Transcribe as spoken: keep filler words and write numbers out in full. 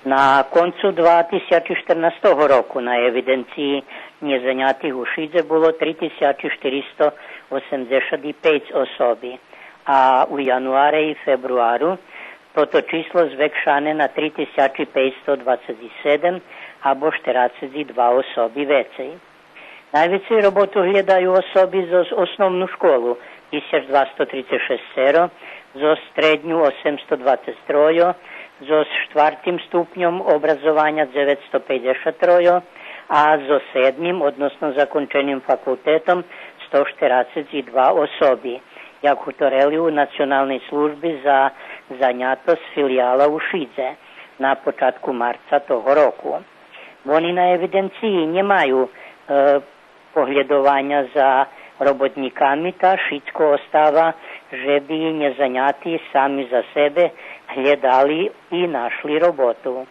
На концу два тисячи штернастого року на евиденциї нєзанятих у Шидзе було три тисячи штиристо осемдзешат и пейц особи, а у януаре и фебруару тото число звекшане на три тисячи пейцсто двацец и седем, або штерацец и два особи вецей. Найвецей роботу глєдаю особи зоз основну школу, тисяч двасто трицец шесцеро, зоз штредню, осемсто двацец тройо, зоз штвартим ступньом образованя, дзеветсто пейдзешат тройо, а зоз седмим, односно законченим факултетом, сто штерацец и два особи, як гуторели у Националней служби за занятосц филияла у Шидзе на початку марца того року. Вони на евиденциї нємаю, е, поглєдованя за роботнїками, та шицко остава же би нєзаняти сами за себе глєдали и нашли роботу.